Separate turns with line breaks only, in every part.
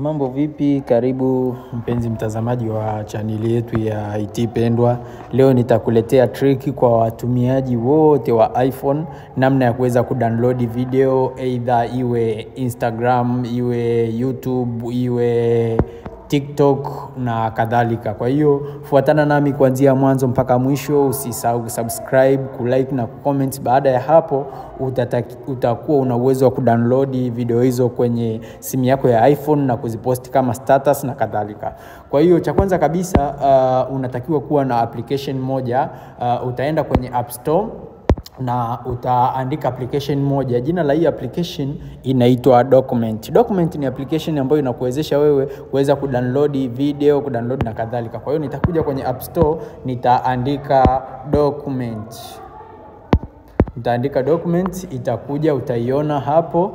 Mambo vipi, karibu mpenzi mtazamaji wa chaneli yetu ya IT Pendwa. Leo nitakuletea trick kwa watumiaji wote wa iPhone, namna ya kuweza kudownload video, either iwe Instagram, iwe YouTube, iwe TikTok na kadhalika. Kwa hiyo fuatana nami kuanzia mwanzo mpaka mwisho, usisahau kusubscribe, kulike na kucomment. Baada ya hapo utakuwa una uwezo wa kudownload video hizo kwenye simu yako ya iPhone na kuzipost kama status na kadhalika. Kwa hiyo cha kwanza kabisa unatakiwa kuwa na application moja. Utaenda kwenye App Store na utaandika application moja. Jina la hii application inaitwa Document. Document ni application ambayo inakuwezesha wewe kuweza kudownload video, kudownload na kadhalika. Kwa hiyo nitakuja kwenye App Store, nitaandika Document. Nitaandika Document, itakuja, utaiona hapo.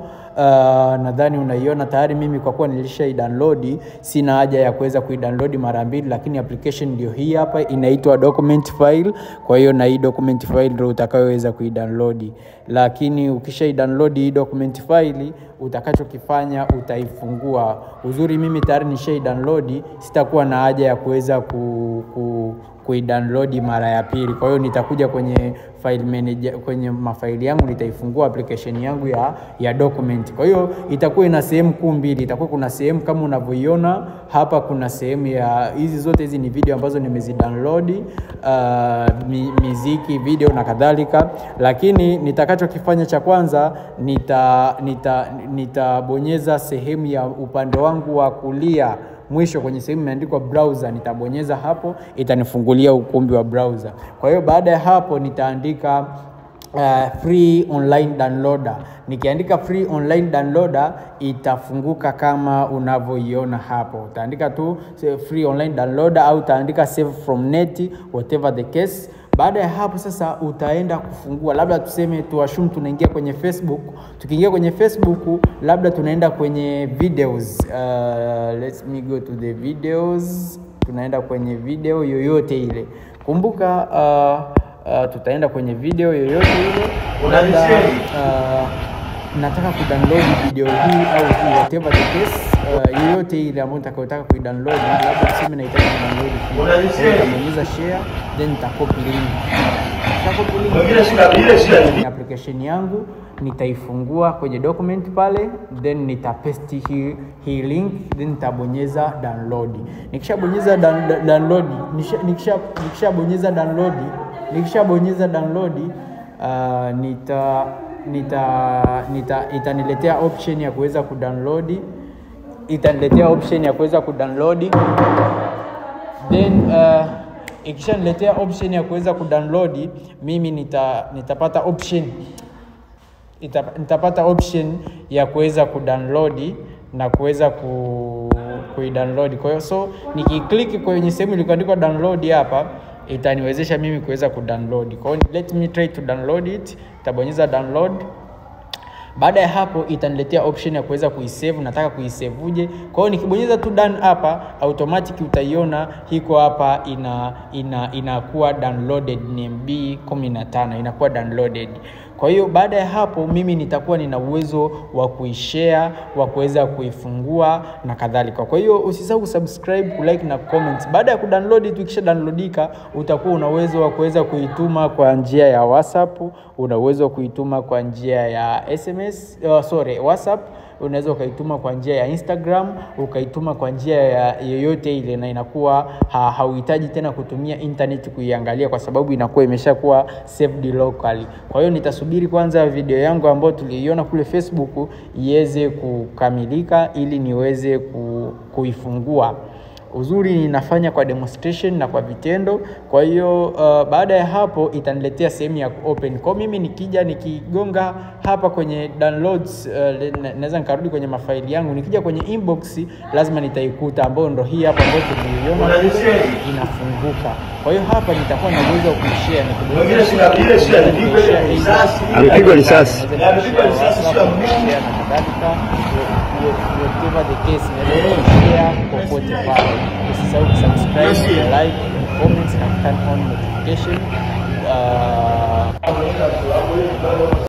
Nadhani unaiona tayari. Mimi kwa kuwa nilishai-download sina haja ya kuweza kuidownload mara mbili, lakini application ndio hii hapa, inaitwa Document File. Kwa hiyo na hii Document File ndio utakayoweza kuidownload. Lakini ukishai-download hii Document File, utakachokifanya utaifungua. Uzuri mimi tayari nishai-download, sitakuwa na haja ya kuweza kuidownload mara ya pili. Kwa hiyo nitakuja kwenye file manager, kwenye mafaili yangu nitaifungua application yangu ya Document. Kwa hiyo itakuwa ina sehemu kuu mbili. Itakuwa kuna sehemu kama unavyoiona hapa, kuna sehemu ya hizi zote, hizi ni video ambazo nimezidownload, miziki, video na kadhalika. Lakini nitakachokifanya cha kwanza, nitabonyeza sehemu ya upande wangu wa kulia mwisho kwenye sehemu imeandikwa browser, nitabonyeza hapo, itanifungulia ukumbi wa browser. Kwa hiyo baada ya hapo nitaandika free online downloader. Nikiandika free online downloader itafunguka kama unavyoiona hapo. Utaandika tu free online downloader au utaandika save from net, whatever the case. Baada ya hapo sasa utaenda kufungua, labda tuseme tuassume tunaingia kwenye Facebook. Tukiingia kwenye Facebook, labda tunaenda kwenye videos. Let me go to the videos. Tunaenda kwenye video yoyote ile. Kumbuka tutaenda kwenye video yoyote ile. Labda nataka kudownload video hii au hii, whatever the case, yoyote ile ambayo nitakayotaka kuidownload. Labda tuseme nahitaji kudownload hii. Nitabonyeza share, then nitacopy link. Nitacopy link application yangu, nitaifungua kwenye document pale, then nitapaste hii link, then nitabonyeza download. Nikishabonyeza download, nikishabonyeza download, nikishabonyeza download, nita nita nita itaniletea option ya kuweza kudownload, itaniletea option ya kuweza kudownload. Then ikishaniletea option ya kuweza kudownload, mimi nitapata option nitapata option ya kuweza kudownload na kuweza kuidownload. Kwa hiyo so nikiclick kwenye sehemu iliyoandikwa download hapa, itaniwezesha mimi kuweza kudownload. Kwa hiyo let me try to download it. Nitabonyeza download. Baada ya hapo itaniletea option ya kuweza kuisave, nataka kuisave. Kwa hiyo nikibonyeza tu done hapa, automatic utaiona iko hapa inakuwa downloaded, ni MB 15 inakuwa downloaded. Kwa hiyo baada ya hapo mimi nitakuwa nina uwezo wa kuishare, wa kuweza kuifungua na kadhalika. Kwa hiyo usisahau kusubscribe, kulike na comment. Baada ya kudownload tu, ikisha downloadika, utakuwa una uwezo wa kuweza kuituma kwa njia ya WhatsApp, una uwezo wa kuituma kwa njia ya SMS, sorry, WhatsApp, unaweza ukaituma kwa njia ya Instagram, ukaituma kwa njia ya yoyote ile, na inakuwa hauhitaji tena kutumia internet kuiangalia kwa sababu inakuwa imeshakuwa saved locally. Kwa hiyo nitasubiri kwanza video yangu ambayo tuliiona kule Facebook iweze kukamilika ili niweze kuifungua. Uzuri ninafanya kwa demonstration na kwa vitendo. Kwa hiyo baada ya hapo itaniletea sehemu ya open. Kwa mimi nikija nikigonga hapa kwenye downloads, naweza nikarudi kwenye mafaili yangu. Nikija kwenye inbox lazima nitaikuta, ambayo ndo hii hapa ambayo tuliiona inafunguka. Kwa hiyo hapa nitakuwa na uwezo wa kushare,
Amepigwa risasi.
Amepigwa risasi na kadhalika. Whatever the case, naweza kushare popote pale. Usisahau kusubscribe, like, comment na turn on notification.